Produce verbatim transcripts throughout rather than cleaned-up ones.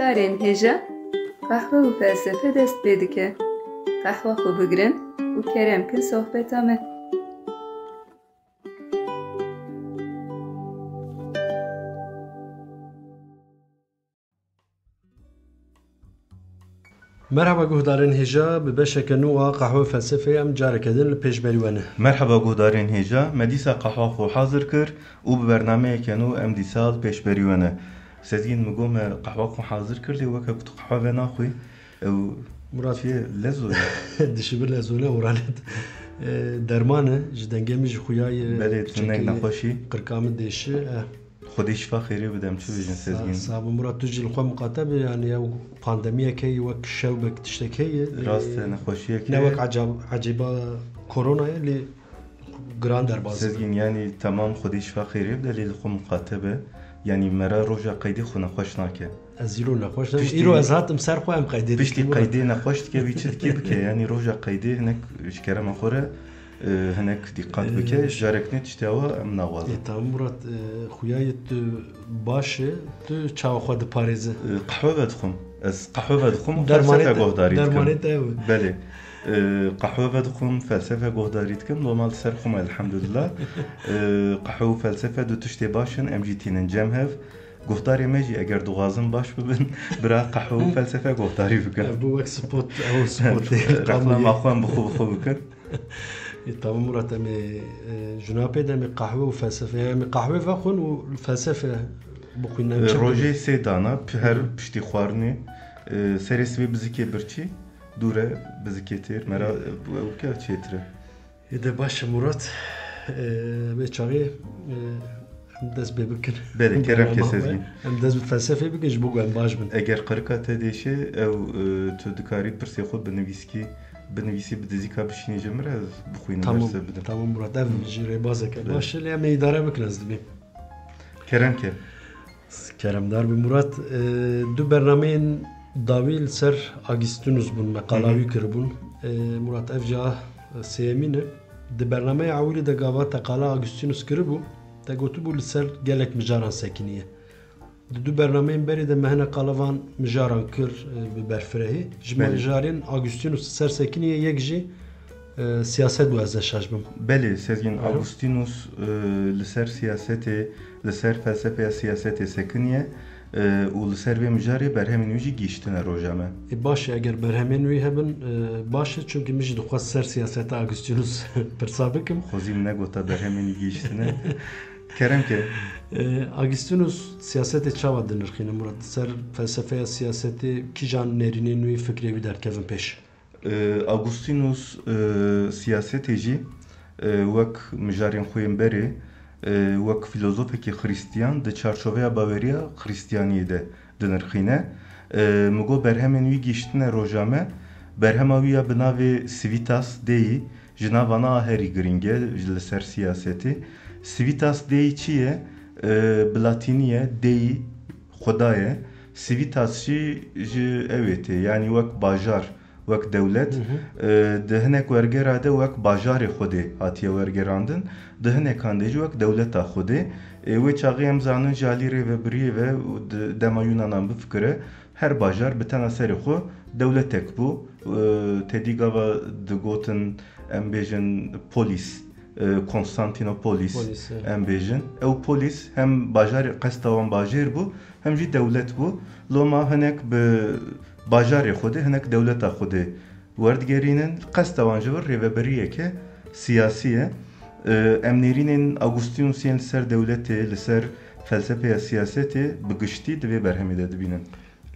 Darên hêja qehwe û felsefe dest pê dike. Qehwa xwe bigirin û kerem kin sohbeta me. Merhaba guhdarên hêja, bi beşeke nû a Qehwe Felsefeyê em careke din li pêşberî we ne. Merhaba guhdarên hêja, me dîsa qehwa xwe hazir kir û bi bernameyeke nû em dîsa li pêşberî we ne. Sezgîn, min got me qehwa xwe hazir kir, lê weke ku tu qehwa venaxwî, ew Murat, çi ye? Lezo ye. Dişibir lezo ne, oralet. E, derman e, ji dengê min jî xuya ye. Belê, tu ne nexweşî? Qirka min dêşi, e. Xwedê şifa xêrê bide, em çi bêjin Sezgîn? Sa-, sağ ol Murat, tu jî li xwe miqate be, yani ew pandemiyek heye, wek şewbek tiştek heye. Rast e, e, nexweşiyek ne heye. Wek ecab-, ecêba korona ye, lê giran derbas dibe. Sezgîn, yani temam, Xwedê şifa xêrê bide, lê li xwe miqate be. Yani me re roja qeydê xwe nexweş nake. Ez îro nexweş dibim. Piştî, îro ez hatim ser xwe, em qeydê piştî dikin. Qeydê nexweş dike, wî çi dike bike. Yani roja qeydê hinek ji kerema xwe re, e, hinek dîqat bike. E, jarek ne tiştê awa em naxwazin. E, tamam Murat, e, xuya ye tu baş e, tu çawa xwe diparêze? E, qehwe vedixwim. Ez qehwe vedixwim û felsefe guhdarî dikim. Dermanê te, dermanê te ew e. Belê. E, qehwe vedixwim, felsefe guhdarî dikim. Loma li ser xwe me, elhamdulillah. E, qehwe û felsefe du tiştê baş in, em jî tînin cem hev. Guhdarê me jî eger dixwazin baş bibin, bira qehwe û felsefe guhdarî bikin. Ev bû wek spot, ew spotê. Reklama xwe em bi xwe bi xwe bikin. E, tamam Murat, em ê, e, juna pê de em ê qehwe û felsefe, em ê qehwe vexwin û felsefe bixwînin, em çi bikin? E, rojê sê dana, pi-, her piştî xwarinê, e, serê sibê bi zikê birçî, dû re bi zikê têr, me re, e, ew ke çêtir e. Ê de baş e Murat, e, vê çaxê, e, em dest pê bikin. Belê, kerem ke Sezgîn. Em dest bi felsefê bikin ji bo ku em baş bin. Eger qirika te dêşe, ew, e, tu dikarî pirsê xwe bi nivîskî, binivîsî, bi dizîka bişînî ji min re, ez bixwînim, tamam, bersiv bidim. Tamam Murat, ev jî rêbazeke baş e, lê em ê îdare bikin, ez dibêm. Kerem ke. Keremdar be Murat. E, du bernameyên dawî li ser Agustinus bûn, me qala wî kiribûn. E, Murat, ev jî a sêyemîn e. Di bernameya ewilî de gava te qala Agustinus kiribû, te gotibû li ser gelek mijaran sekiniye. Di du bernameyên berê de me hinek qala van mijaran kir, e, bi berfirehî. Ji mijarên Agustinus li ser sekiniye yek jî e, siyaset bû, ez ne şaş bim. Belê, Sezgîn, Agustinus, e, li ser siyasetê, li ser felsefeya siyasetê sekiniye, e, û li ser vê mijarê berhemên wî jî gihîştine roja me. E, baş e, eger berhemên wî hebin, e, baş e, çimkî min jî dixwest ser siyaseta Agustinus pirsa bikim. Xwezî min negota berhemên wî gihîştine. Kerem ke. E, Agustinus siyasetê çawa dinirxîne, Murat? Li ser felsefeya siyasetê kîjan nêrînên wî, fikrê wî derkevin pêş? E, Agustinus, e, siyasetê jî, e, wek mijarên xwe yên berê, e, wek fîlozofekî xristiyan di çarçoveya baweriya xristiyaniyê de dinirxîne. E, min got berhemên wî gihîştine roja me. Berhema wî ya bi navê Civitas Dei, ji navana a herî girîng e li ser siyasetê. Civitas Dei çi ye? E, bi latînî ye, Dei, Xweda ye. Civitas jî ji ewê tê, yanî wek bajar, wek dewlet. Hı hı. E, di hinek wergera de wek bajarê Xwedê hatiye wergerandin, di hinekan de jî wek dewleta Xwedê. E, wê çaxê em zanin ji alî rêvebiriyê ve û di dema Yunanan bifikire, her bajar bi tena serê xwe dewletek bû. E, tedî gava digotin, em bêjin, polis, e, Konstantinopolis, polis, e, em bêjin. Ew polis hem bajarê, qesta wan bajêr bû, hem jî dewlet bû. Loma hinek bi bajarê Xwedê, hinek dewleta Xwedê werdigerînin. Qesta wan ji vir rêvebiriyeke siyasî ye. E, em nêrînên Agustinus yên li ser dewletê, li ser felsefeya siyasetê bi giştî di vê berhemê de dibînin.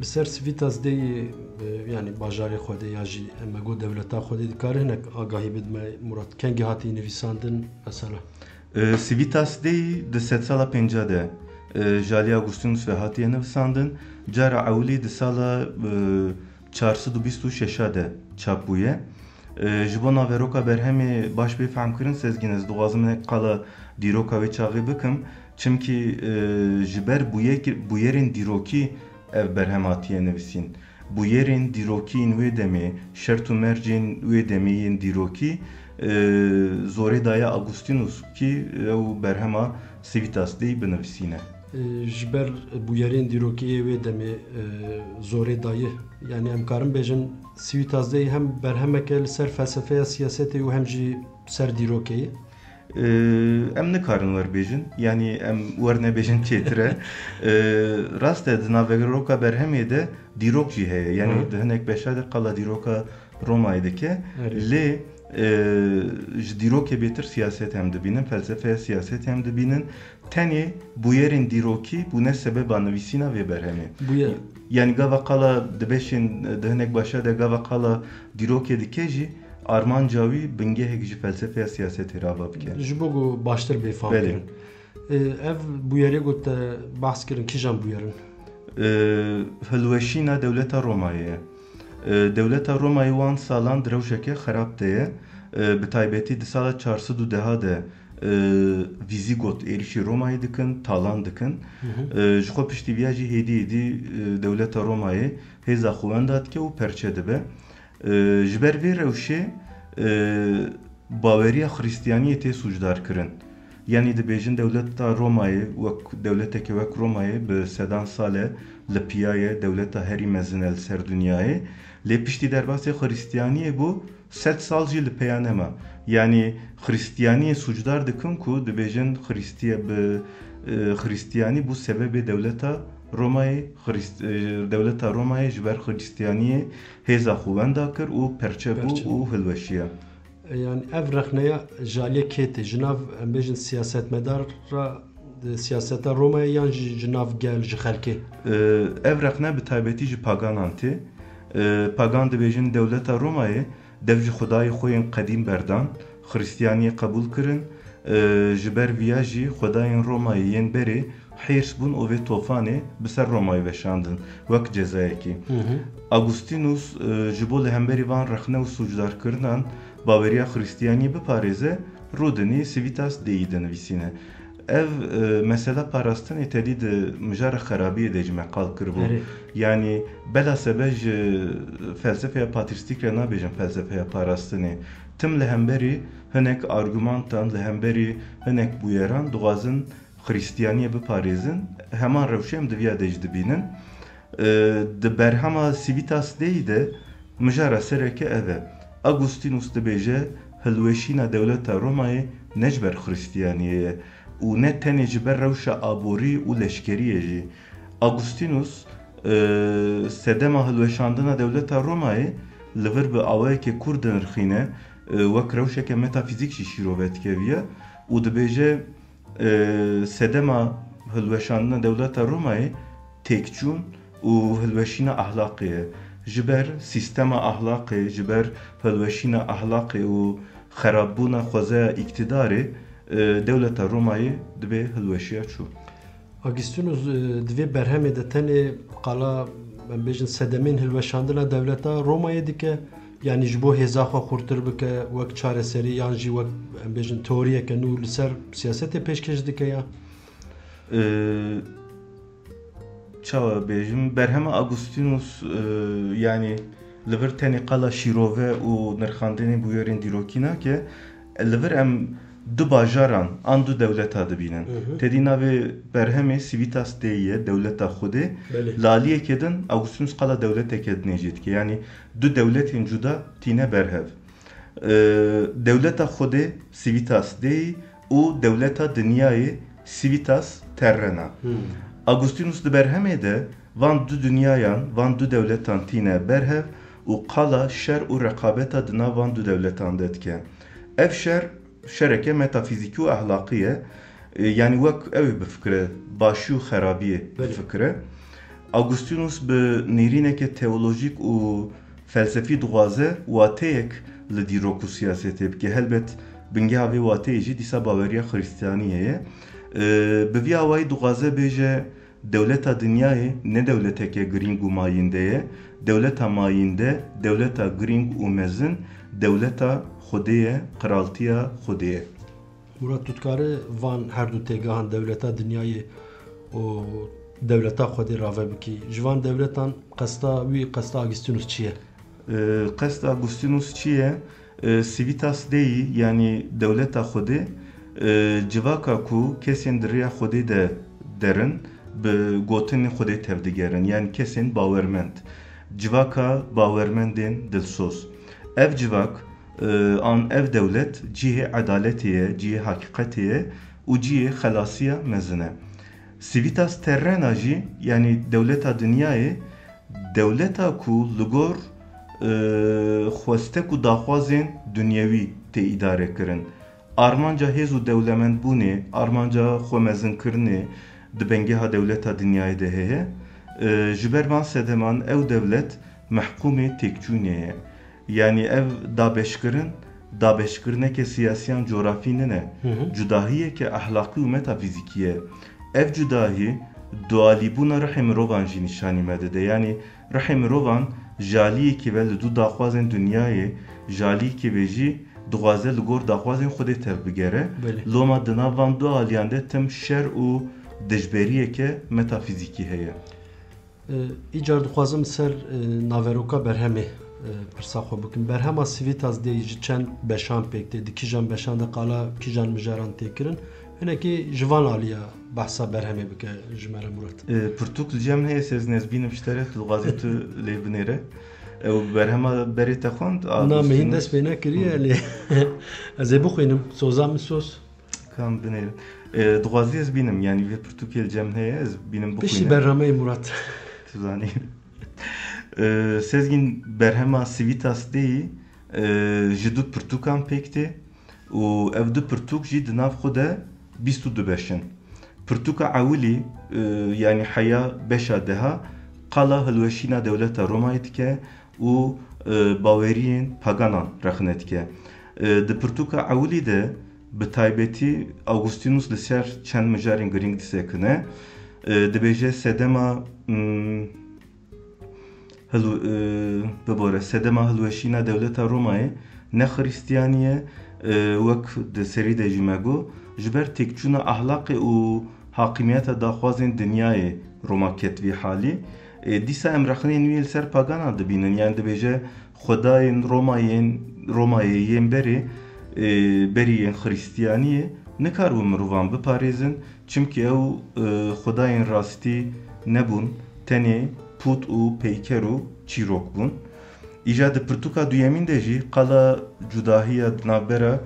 Li ser Civitas Dei, e, yanî bajarê Xwedê ya jî em got dewleta Xwedê, dikarî hinek agahî bidime, Murat, kengî hatiye nivîsandin mesela? E, Civitas Dei di sedsala pênca de, e, ji alî Agustinus ve hatiye nivisandin. Cara ewilî di sala, e, çar sed û bîst û şeş de çap bûye. E, ji bo naveroka berhemê baş bê fehmkirin, Sezgîn, ez dixwazim hinek qala dîroka wê çaxê bikim. Çimkî, e, ji ber bûyek-, bûyerên dîrokî ev berhem hatiye nivîsîn. Bûyerên dîrokî yên wê demê, şert û mercên wê demê yên dîrokî, e, zorê daye Agustinus kî ew berhema Civitas Dei binivîsîne. E, ji ber bûyerên dîrokî yê wê demê, e, zorê daye. Yani em karin bêjin Civitas Dei hem berhemeke li ser felsefeya siyasetê û hem jî ser dîrokê ye. E, Em nikarin wer bêjin, yani em wer nebêjin çêtir e. E, Rast e, di naveroka berhemê de dîrok jî heye. Yani Hı. di hinek beşa de qala dîroka Romayê dike. Erê. Lê, e, ji dîrokê bêtir siyaset hem dibînin, felsefeya siyaset hem dibînin. Tenê bûyerên dîrokî bûne sebeba nivîsîna vê berhemê. Bûye- Yani gava qala di beşên, di hinek başa de gava qala dîrokê dike jî armanca wî bingehek ji felsefeya siyasetê re ava bike. Ji bo ku baştir bê fam Belê. kirin. E, ev bûyerê ku te behs kirin, kîjan bûyer in? E, Hilweşîna dewleta Romayê ye. E, dewleta Romayê wan salan di rewşeke xerab de ye. E, bi taybetî di sala çar sed û deha de, e, Vîzîgot êrîşî Romayê dikin, talan dikin. Hı hı. E, ji xwe piştî viya jî hêdî hêdî, e, dewleta Romayê hêza xwe wenda dike û perçe dibe. E, ji ber vê rewşê, e, baweriya Xristiyaniyê tê sûcdar kirin. Yanî dibêjin dewleta Romayê wek dewleteke wek Romayê bi sedan sal e li piya ye, dewleta herî mezin e li ser dinyayê. Lê piştî derbasê Xristiyaniyê bû sed sal jî li peya nema. Yanî Xristiyaniyê sûcdar dikin ku dibêjin Xristiye bi, e, Xristiyanî bû sebebê dewleta Romayê, Xrist-, e, dewleta Romayê ji ber Xristiyaniyê hêza xwe wenda kir û perçe bû Perçe. û hilweşiye. Yani ev rexneya ji aliyê kê tê? Ji nav, em bêjin, siyasetmedar re, e, siyaseta Romayê yan jî ji nav gel, ji xelkê? E, Ev rexne bi taybetî ji paganan tê. E, Pagan dibêjin dewleta Romayê dev ji xwedayê xwe yên qedîm berdan, Xristiyaniyê qebûl kirin, e, ji ber viya jî xwedayên Romayê yên berê hêrs bûn û vê tofanê bi ser Romayê veşandin wek cezayekî. Hı hı. Agustinus, e, ji bo li hemberî van rexne û sûcdarkirinan baweriya Xristiyaniyê biparêze, rûdinî Civitas Dei dinivîsîne. Ev, e, mesela parastinê tedî di mijara xerabiyê de jî me qal kiribû. Erê. Yanî bela sebe ji felsefeya patrîstîk re nabêjin felsefeya parastinê. Tim li hemberî hinek argumantan, li hemberî hinek bûyeran dixwazin Xristiyaniyê biparêzin, heman rewşê em di viya de jî dibînin. E, Di berhema Civitas Dei de mijara sereke ev e. Agustinus dibêje, hilweşîna dewleta Romayê ne ji ber Xristiyaniyê ye û ne tenê ji ber rewşa aborî û leşkeriyê jî. Agustinus, e, sedema hilweşandina dewleta Romayê li vir bi awayeke kûr dinirxîne, e, wek rewşeke metafîzîk jî şîrove dike viya û dibêje, e, sedema hilweşandina dewleta Romayê têkçûn û hilweşîna ahlaqê ye. Ji ber sîstema ahlaqê, ji ber hilweşîna ahlaqê û xerabbûna xwezaya îktidarê, e, dewleta Romayê dibê hilweşiya çû. Agustinus, e, di vê berhemê de tenê qala, em bêjin, sedemên hilweşandina dewleta Romayê dike, yanî ji bo hêza xwe xurtir bike, wek çareserî yan jî wek, em bêjin, teoriyeke nû li ser siyasetê pêşkêş dike ya? E, Çawa bêjim? Berhema Agustinus, e, yanî li vir tenê qala şîrove û nirxandinê bûyerên dîrokî nake, li vir em du bajaran an du dewleta dibînin. Hı hı. Tedî navê berhemê Civitas Dei ye, dewleta Xwedê. Belê. Li aliyekê din Agustinus qala dewleteke dinê jî dike. Yanî du dewletên cuda tîne berhev. E, Dewleta Xwedê, Civitas Dei, û dewleta dinyayê, Civitas Terrena. Hmm. Agustinus di berhemê de van du dinyayan, van du dewletan tîne berhev û qala şer û reqabeta di nav van du dewletan de dike. Ev şer, şereke metafîzîkî û ehlaqî ye. E, yanî wek ew ê bifikire, başî û xerabiyê Belê. bifikire. Agustinus bi nêrîneke teolojîk û felsefî dixwaze wateyek li dîrok û siyasetê bike. Helbet bingeha vê wateyê jî dîsa baweriya Xristiyaniyê ye. E, Bi vî awayî dixwaze bêje, dewleta dinyayê ne dewleteke girîng û mayînde ye. Dewleta mayînde, dewleta girîng û mezin, dewleta Xwedê ye, qiraltiya Xwedê ye. Murat, tu dikarî van her du têgehan, dewleta dinyayê û dewleta Xwedê, rave bikî? Ji van dewletan qesta wî, qesta Agustinus çi ye? E, qesta Agustinus çi ye? E, Civitas Dei, yanî dewleta Xwedê, e, civaka ku kesên di rêya Xwedê de derin, bi gotinên Xwedê tevdigerin, yanî kesên bawermend. Civaka bawermendên dilsoz. Ev civak, e, an ev dewlet cihê edaletê ye, cihê hakîqetê ye û cihê xelasiya mezin e. Civitas terrena jî, yanî dewleta dinyayê, dewleta ku li gor, e, xwestek û daxwazên dinyewî tê îdare kirin. Armanca hêz û dewlemendbûnê, armanca xwemezinkirinê di bengeha dewleta dinyayê de heye. E, ji ber van sedeman ew dewlet mehkûmê têkçûnê ye. Yanî ev dabeşkirin, dabeşkirineke siyasî yan cografî nine. Hı hı. Cudahiyeke ehlaqî û metafîzîkî ye. Ev cudahî dualîbûna rihê mirovan jî nîşanî me dide. Yanî rihê mirovan ji aliyekê ve li dû daxwazên dinyayê, ji aliyekê ve jî dixwaze li gor daxwazên Xwedê tevbigere. Belê. Loma di nav van du aliyan de tim şer û dijberiyeke metafîzîkî heye. E, Îcar dixwazim ser, e, naveroka berhemê, e, pirsa xwe bikim. Berhema Civitas Dei ji çend beşan pêk tê, di kîjan beşan de qala kîjan mijaran tê kirin? Hinekî ji van aliya behsa berhemê bike ji me re, Murat. E, pirtûk li cem heye, Sezgîn, ez bînim ji te re, tu dixwazî tu lê binêre. Ew berhema berê te xwend, a Na, me hîn dostînû. Dest pê nekiriye, Hı. Lê ez ê bixwînim. Soza min soz. Kam binêrin. E, dixwazî ez bînim, yanî vê pirtûkê li cem heye, ez bînim Piştî bixwînim. Bernameya Murat. Tu zanî. E, Sezgîn, berhema Civitas Dei, e, ji du pirtûkan pêk tê û ev du pirtûk jî di nav xwe de bîst û du beş in. Pirtûka ewilî, e, yanî heya beşa deha, qala hilweşîna dewleta Romayê dike û, e, baweriyên paganan rexne dike. E, di pirtûka ewilî de bi taybetî Augustinus li ser çend mijarên girîng disekine. E, dibêje sedema, mm, Hilw-, e, bibore, sedema hilweşîna dewleta Romayê ne Xristiyanî ye, e, wek di serî de jî me got, ji ber têkçûna ahlaqê û haqimiyeta daxwazên dinyayê Roma ket vî halî. E, dîsa em rexneyên wî li ser paganan dibînin, yanî dibêje xwedayên Romayên, Romayê yên berê, e, berî yên Xristiyaniyê nikaribûn mirovan biparêzin, çimkî ew, e, xwedayên rastî nebûn, tenê pût û peyker û çîrok bûn. Îja di pirtûka duyemîn de jî qala cudahiya di navbera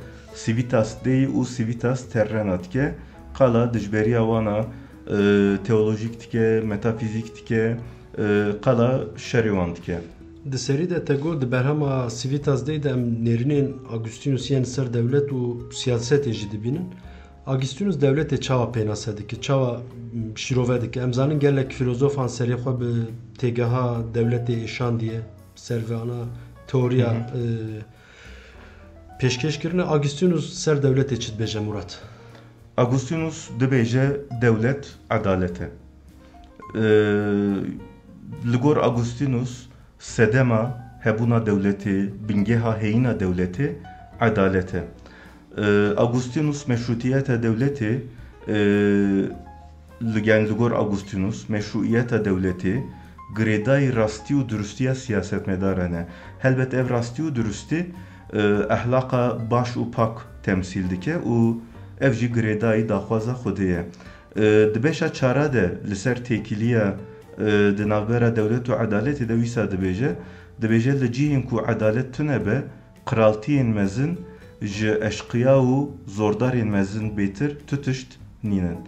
Civitas Dei û Civitas Terrena dike, qala dijberiya wana, e, teolojîk dike, metafîzîk dike, e, qala şerê wan dike. Di serî de te got, di berhema Civitas Dei de em nêrînên Augustinus yên ser dewlet û siyasetê jî dibînin. Augustinus dewletê çawa pênase dike? Çawa, m, şîrove dike? Em zanin gelek filozofan serê xwe bi têgeha dewletê êşandiye, ser vana teoriya, Hı hı. e, pêşkêş kirine. Augustinus ser dewletê çi dibêje, Murat? Augustinus dibêje dewlet edalet e. E, li gor Augustinus sedema hebûna dewletê, bingeha heyîna dewletê edalet e. E, Augustinus meşrûtiyeta dewletê, e, li, yanî li gor Augustinus meşrûiyeta dewletê girêdayî rastî û duristiya siyasetmedaran e. Helbet ev rastî û durustî, e, ehlaqa baş û pak temsîl dike û ev jî girêdayî daxwaza Xwedê ye. E, di beşa çara de li ser têkiliya, e, di navbera dewlet û edaletê de wisa dibêje, dibêje li cihên ku edalet tune be, qiraltiyên mezin ji eşqiya û zordarên mezin bêtir tu tişt nînin.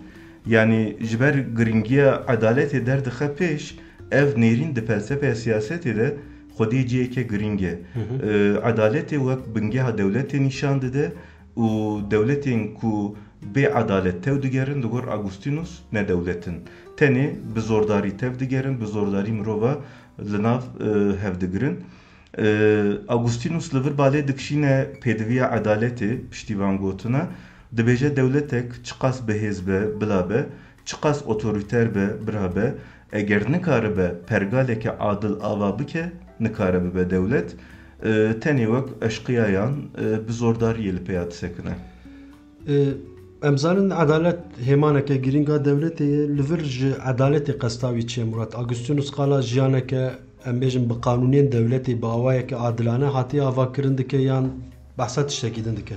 Yanî ji ber girîngiya edaletê derdixe pêş, ev nêrîn di felsefeya siyasetê de xwedî ciheke girîng e. Hı hı. E, edaletê wek bingeha dewletê nîşan dide û dewletên ku bê edalet tev digerin, li gor Augustinus ne dewlet in. Tenê bi zordarî tev digerin, bi zordarî mirova li nav, e, hev digirin. E, Augustinus li vir balê dikişîne pêdiviya edaletê, piştî van gotina, dibêje dewletek çiqas bihêz be, bila be, çiqas otorîter be, bira be, eger nikaribe pergaleke adil ava bike, nikare bibe dewlet. E, tenê wek eşqiyayan, e, bi zordariyê li pêya disekine. E, em zanin edalet hêmaneke girîng a dewletê ye. Li vir ji edaletê qesta wî çi ye, Murat? Augustinus qala jiyaneke, em bêjin, bi qanûnên dewletê, bi awayeke adilane hatiye avakirin dike yan behsa tiştekî din dike?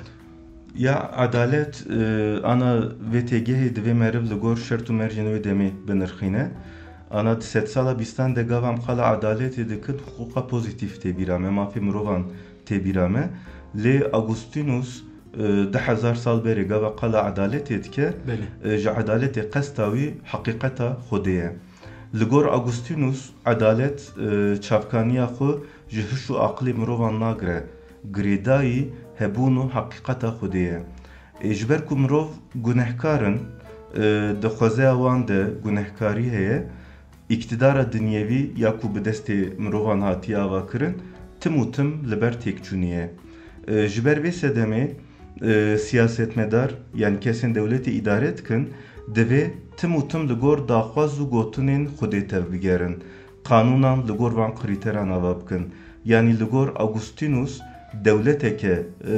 Ya edalet, e, ana vê têgehê divê meriv li gor şert û mercên wê demê binirxîne. Ana di sedsala bîstan de gava em qala edaletê dikin, hiqûqa pozîtîf tê bîra me, mafê mirovan tê bîra me. Lê Augustinus, e, du hezar sal berê gava qala edaletê dike, Belê. e, ji edaletê qesta wî heqîqeta Xwedê ye. Li gor Augustinus, edalet, e, çavkaniya xwe ji hiş û aqilê mirovan nagire, girêdayî hebûn û heqîqeta Xwedê ye. Ê, ji ber ku mirov gunehkar in, e, di xwezeya wan de gunehkarî heye, îktidara dinyevî ya ku bi destê mirovan hatiye avakirin, tim û tim li ber têkçûnê ye. E, ji ber vê sedemê, e, siyasetmedar, yanî kesên dewletê îdare dikin, divê tim û tim li gor daxwaz û gotinên Xwedê tevbigerin. Qanûnan li gor van krîteran ava bikin. Yanî li gor Augustinus dewleteke, e,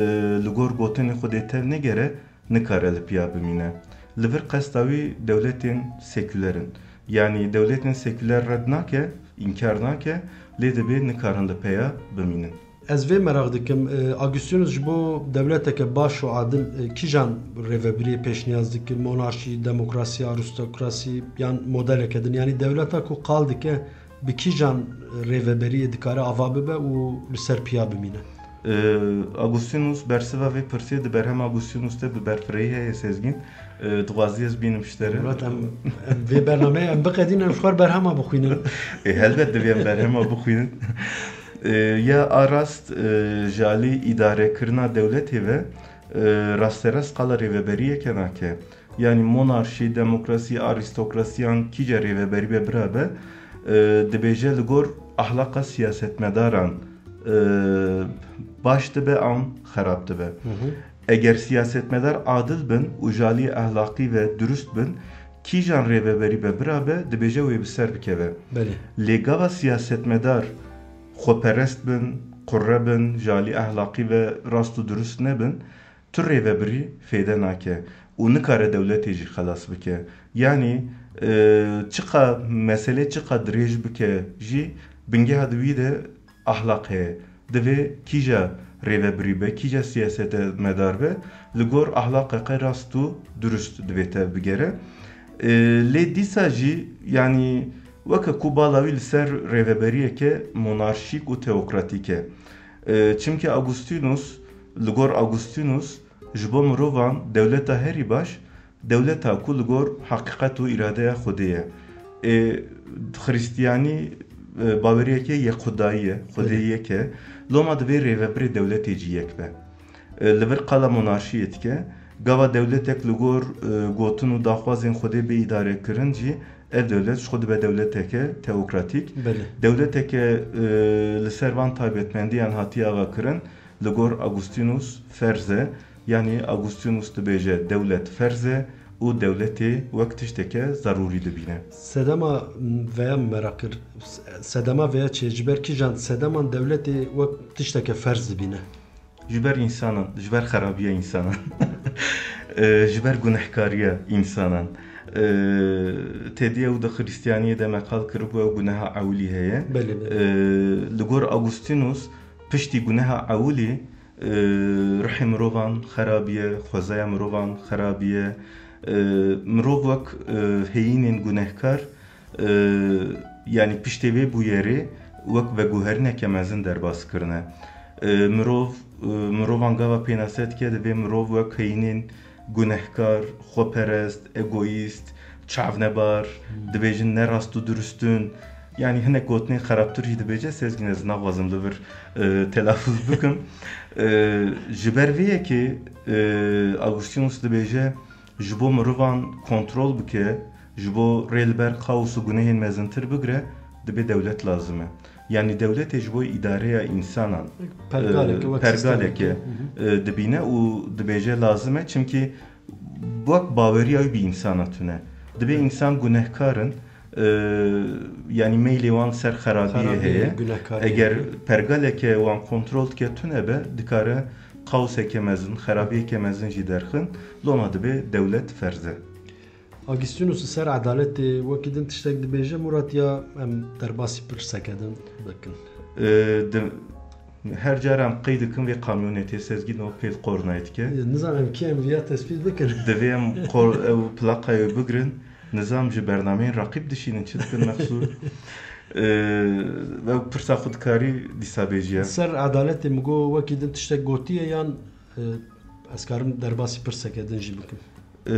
li gor gotinên Xwedê tev negere, nikare li piya bimîne. Li vir qesta wî dewletên sekûler in. Yanî dewletên sekûler red nake, înkar nake, lê divê nikarin li peya bimînin. Ez vê meraq dikim, e, Augustinus ji bo dewleteke baş û adil, e, kîjan rêvebiriyê pêşniyaz dike? Monarşî, demokrasî, arîstokrasî yan modeleke din? Yanî dewleta ku qal dike bi kîjan rêveberiyê dikare ava bibe û li ser piya bimîne? E, Augustinus bersiva vê pirsê di berhema Augustinus de bi berfirehî heye, Sezgîn. E, dixwazî ez bînim ji te re. Murat, em, em vê bernameyê em biqedînin, em ji xwe re berhema bixwînin. Ê, helbet divê em berhema bixwînin. E, ya a rast, e, ji alî îdarekirina dewletê ve, e, rasterast qala rêveberiyeke nake. Yanî monarşî, demokrasî, arîstokrasî yan kîce rêveberî be bira be, e, dibêje li gor ahlaqa siyasetmedaran, e, baş dibe an xerab dibe. Hı hı. Eger siyasetmedar adil bin û ji alî ehlaqî ve dirust bin, kîjan rêveberî be bira be, dibêje wê bi ser bikeve. Belê. Lê gava siyasetmedar xweperest bin, qurre bin, ji alî ehlaqî ve rast û dirust nebin, tu rêvebirî fêde nake û nikare dewletê jî xelas bike. Yanî, e, çiqa mesele çiqa dirêj bike jî, bingeha di wî de ahlaq heye. Divê kîja rêvebirî be, kîja siyasetmedar be, li gor ahlaqeke rast û dirust divê tev bigere. E, lê dîsa jî, yanî weke ku bala wî li ser rêveberiyeke monarşîk û teokratîk e. E, çimkî Augustinus, li gor Augustinus, ji bo mirovan dewleta herî baş, dewleta ku li gor heqîqet û îradeya Xwedê ye. Ê, Xristiyanî, e, baweriyeke yekxwedayî ye, Xwedê Belê. yek e. Loma divê rêvebirê dewletê jî yek be. E, li vir qala monarşiyê dike. Gava dewletek li gor, e, gotin û daxwazên Xwedê bê îdarekirin jî, ev dewlet ji xwe dibe dewleteke teokratîk. Belê. Dewleteke, e, li ser van taybetmendiyan hatiye avakirin, li gor Augustinus ferz e. Yanî Augustinus dibêje dewlet ferz e û dewletê wek tişteke zerûrî dibîne. Sedema veya meraq kir, sedema veya çi, ji ber kîjan sedeman dewletê wek tişteke ferz dibîne? Ji ber însanan, ji ber xerabiya însanan. E, ji ber gunehkariya însanan. E, têdî ew di Xristiyaniyê de me qal kiribû, ew guneha ewilî heye. Belê, belê. E, li gor Augustinus piştî guneha ewilî, e, ruhê mirovan xerabiye, xwezaya mirovan xerabiye. E, mirov wek, e, heyînên gunehkar, e, yanî piştê vê bûyerê wek veguherîneke mezin derbas kirine. E, mirov, e, mirovan gava pênase dike, divê mirov wek heyînên gunehkar, xweperest, egoîst, çavnebar, Hmm. dibêjin ne rast û dirust in. Yanî hinek gotinên xerabtir jî dibêje, Sezgîn, ez naxwazim li vir, e, telafuz bikim. E, ji ber vê yekê, e, Augustinus dibêje, ji bo mirovan kontrol bike, ji bo rê li ber kaos û gunehên mezintir bigire, dibe dewlet lazim e. Yanî dewletê ji bo îdareya însanan, Pergaleke, e, wek pergaleke, sistemek. Hı hı. e, dibîne û dibêje lazim e, çimkî wek baweriya wî bi însana tune. Dibe Hı. însan gunehkar in, e, yanî meylê wan ser xerabiyê Xerabiyê, heye. gunehkariyê. Eger pergaleke wan kontrol dike tune be, dikare kaoseke mezin, xerabiyeke mezin jî derxin, loma dibe dewlet ferz e. Augustinus li ser edaletê wekî din tiştek dibêje, Murat, ya em derbasî pirseke din bikin? E, di, Her cara em qey dikin vê kamyonetê Sezgîn o pêv qornayê dike. Nizam em kê em viya tespît bikin. Divê em qor, ew plaqayê wê bigrin. Nizam ji bernameyên raqîb dişînin çi dikin Mexsûr? Ee, ew pirsa xwe dikarî dîsa bêjiya. Ser edaletê min got wekî din tiştek gotiye yan e, ez karim derbasî pirseke din jî bikim? Ee,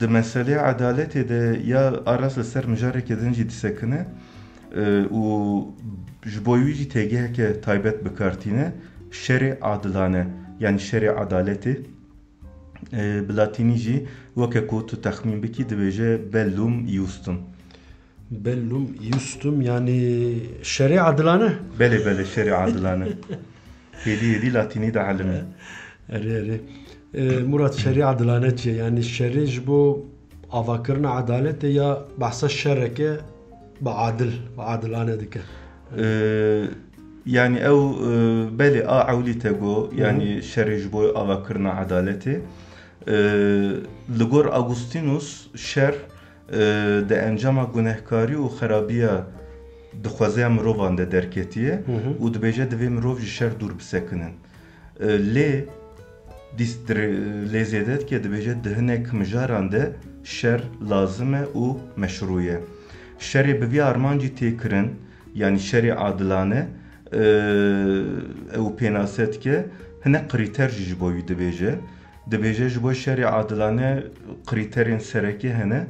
di meselê edaletê de ya aras li ser mijareke din jî disekine e, û ji bo wî jî têgeheke taybet bi kar tîne, şerê adilane, yanî şerê edaletê. E, bi latînî jî weke ku tu texmîn bikî dibêje bellum iustum. Bellum iustum, yanî şerê adilane? Belê, belê, şerê adilane. Hêdî hêdî latînî dielime. Erê, erê. E, Murat, şerê adilane çi ye? Yanî şerê ji bo avakirina edaletê ya behsa şereke bi adil, bi adilane dike? Ee, yanî ew e, belê a ewlî te got, yanî şerê ji bo avakirina edaletê. Ee, li gor Augustinus şer e, di encama gunehkarî û xerabiya di xwezeya mirovan de derketiye û dibêje divê mirov ji şer dûr bisekinin. E, lê dîst dire- lê zêde dike, dibêje di hinek mijaran de şer lazim e û meşrû ye. Şerê bi vî armancî tê kirin, yanî şerê adilane, e, ew pênase dike, hinek krîter jî ji bo wî dibêje. Dibêje ji bo şerê adilane krîterên sereke hene.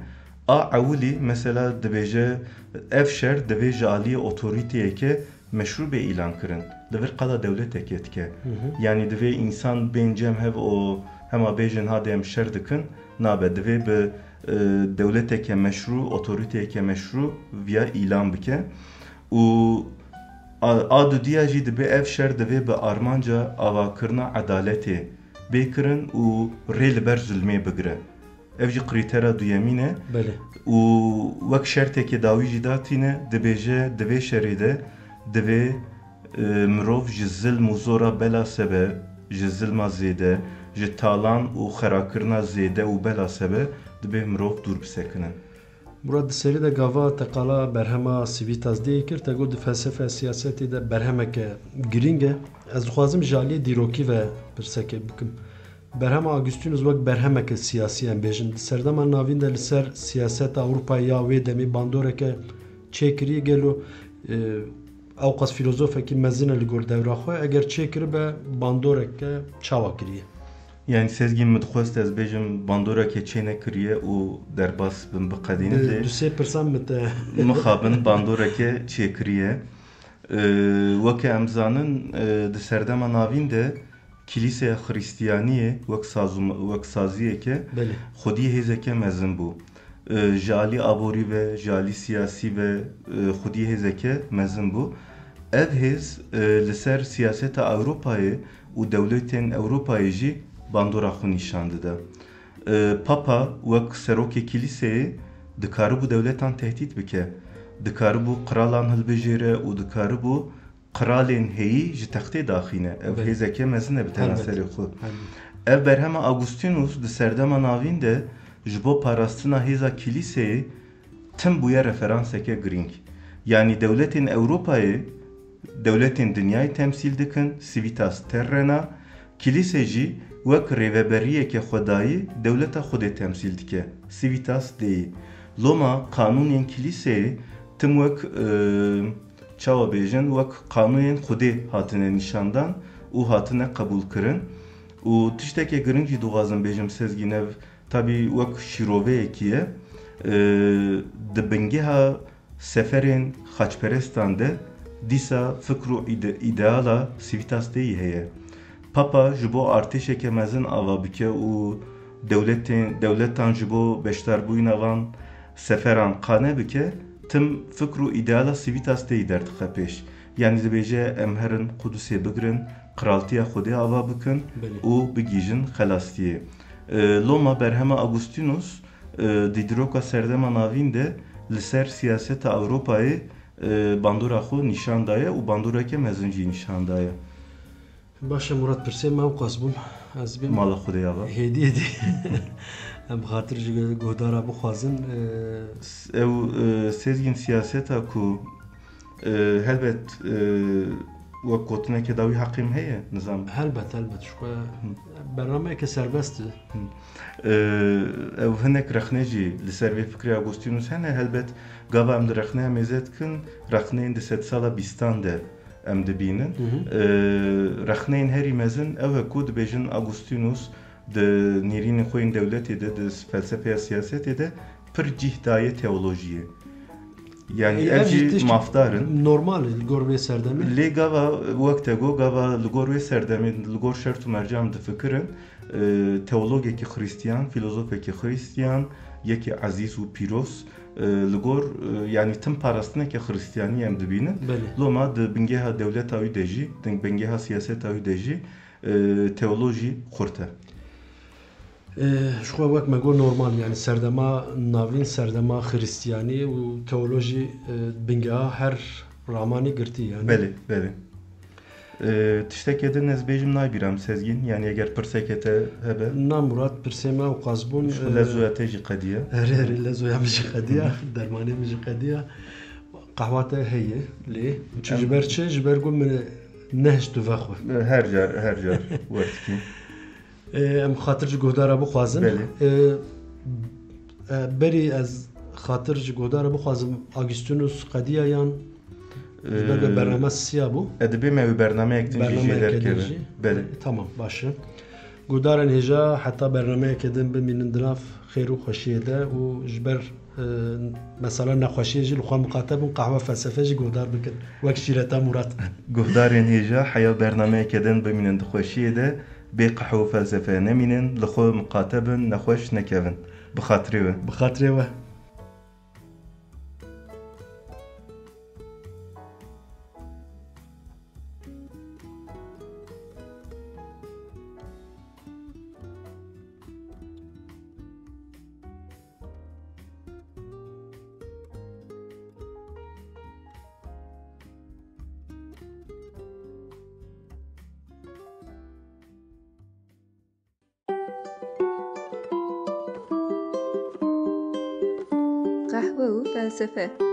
A ewilî, mesela dibêje ev şer divê ji aliyê otorîteyeke meşrû bê îlan kirin. Li vir qada dewletekê dike. Yanî divê însan bên cem hev û hema bêjin hadê em şer dikin. Nabe, divê bi e, dewleteke meşrû, otorîteyeke meşrû viya îlan bike. Û a, a dudiya jî dibê ev şer divê bi armanca avakirina edaletê bê kirin û rê li ber zulmê bigire. Ev jî krîtera duyemîn e. Belê. Û wek şertekê dawî jî datîne, dibêje di vê şerê de divê e, mirov ji zilm û zora bela sebe, ji zilma zêde, ji talan û xerakirina zêde û bela sebe, dibê mirov dûr bisekinin. Murat, di serî de gava te qala berhema Civitas Dei kir, te got di felsefeya siyasetê de berhemeke girîng e. Ez dixwazim ji aliyê dîrokî ve pirsekê bikim. Berhema Augustinus wek berhemeke siyasî em bêjin. Di serdema navîn de li ser siyaseta Ewropayê ya wê demê bandoreke çêkiriye, gelo e, ewqas fîlozofekî mezin e li gor dewra xwe? Eger çêkiribe, bandoreke çawa kiriye? Yanî Sezgîn, min dixwest ez bêjim bandoreke çênekiriye û derbas bim, biqedînim. Lê du sê pirsan min te mixabin bandoreke çêkiriye. E, weke em zanin, e, di serdema navîn de Kîlîseya Xristiyaniyê wek sazûm- wek saziyeke Belê. Xwediyê hêzeke mezin bû. E, ji alî aborî ve, ji alî siyasî ve, e, xwediyê hêzeke mezin bû. Ev hêz, e, li ser siyaseta Ewropayê û dewletên Ewropayê jî bandora xwe nîşan dide. E, Papa wek serokê Kîlîseyê dikaribû dewletan tehdît bike, dikaribû qiralan hilbijêre û dikaribû qiralên heyî ji textê daxîne. Ev Belê. Hêzeke mezin e bi tena Helbet. Serê xwe. Helbet. Ev berhema Augustinus di serdema navîn de ji bo parastina hêza Kîlîseyê tim bûye referanseke girîng. Yanî dewletên Ewropayê dewletên dinyayê temsîl dikin, Civitas Terrena, Kîlîse jî wek rêveberiyeke xwedayî dewleta Xwedê temsîl dike, Civitas Dei. Loma qanûnên Kîlîseyê tim wek, e, çawa bêjin, wek qanûnên Xwedê hatine nîşandan û hatine qebûlkirin. Û tişteke giring jî dixwazim bêjim, Sezgîn, ev tabî wek şîroveyekî ye. E, di bingeha seferên xaçperestan de dîsa fikr û îde- îdeala Civitas Dei heye. Papa ji bo artêşeke mezin ava bike û dewletên, dewletan ji bo beşdarbûyîna van seferan qane bike, tim fikr û îdeala Civitas Dei derdixe pêş. Yanî dibêje, em herin Qudusê bigirin, qiraltiya Xwedê ava bikin Belê. Û bigihîjin xelastiyê. E, loma berhema Augustinus, e, di dîroka serdema navîn de li ser siyaseta Ewropayê, e, bandora xwe nîşan daye û bandoreke mezin jî nîşan daye. Baş e Murat, pirsê me ewqas bûn. Ez bêm Mala Xwedê ya va. Hêdî hêdî em xatir ji guhdara bixwazin. E, S- Ew, e, Sezgîn, siyaseta ku, e, helbet, e, wek gotineke dawî heqê min heye, nizam. Helbet, helbet. Ji xwe bernameyeke serbest e. Ee, ew hinek rexnê jî li ser vê fikrê Agustinus hene. Helbet, gava em di rexneya mêze dikin, rexneyên di sedsala bîstan de em dibînin. Ee, rexneyên herî mezin ew e ku dibêjin Agustinus di nêrînên xwe yên dewletê de, di felsefeya siyasetê de pir cih daye teolojiyê. Yani Ê, ev ev jî jî tişt mafdar in. Normal e li gor vê serdemê. Lê gava wek te got, gava li gor wê serdemê, li gor şert û mercan difikirin, e, teologekî Xristiyan, filozofekî Xristiyan, yekî ezîz û pîroz, e, li gor, e, yani tim parastineke Xristiyanî em dibînin. Belê. Loma di bingeha dewleta wî de jî, di bingeha siyaseta wî de jî, e, teolojî xurt e. E, ji xwe wek me got normal, yani serdema navîn, serdema Xristiyanî û teolojî, e, bingeha her ramanî girtî yani. Belê, belê. E, tiştekê din ez bêjim nayê bîra min Sezgîn, yani eger pirseke te hebe. Na Murat, pirsê me ew qas bûn, Ji xwe e, lezoya te jî qediya. Erê, erê, lezoya min jî qediya, dermanê min jî qediya. Qehwa te heye lê. Çi Em ji ber çi? Ji ber ku min nehişt tu vexwe. Her car, her car werdikî. Ê, em xatir ji guhdara bixwazin. Belê. Ê, e, berî ez xatir ji guhdara bixwazim, Agustinus qediya yan ji ber Ee, bername siya bû? E, dibê me wî bernameyek din jî jê Bernameyeke din derkeve. Jî? Belê. Tamam, baş e. Guhdarên hêja heta bernameyeke din bimînin di nav xêr û xweşiyê de û ji ber, e, mesela nexweşiyê jî li xwe miqate bin, qehwe felsefe jî guhdar bikin. Wek şîreta Murat. Guhdarên hêja heya bernameyeke din bimînin di xweşiyê de, bê qehwe û felsefe nemînin, li xwe miqate bin, nexweş nekevin. Bi xatirê we. Bi xatirê we. Qehwe û felsefe.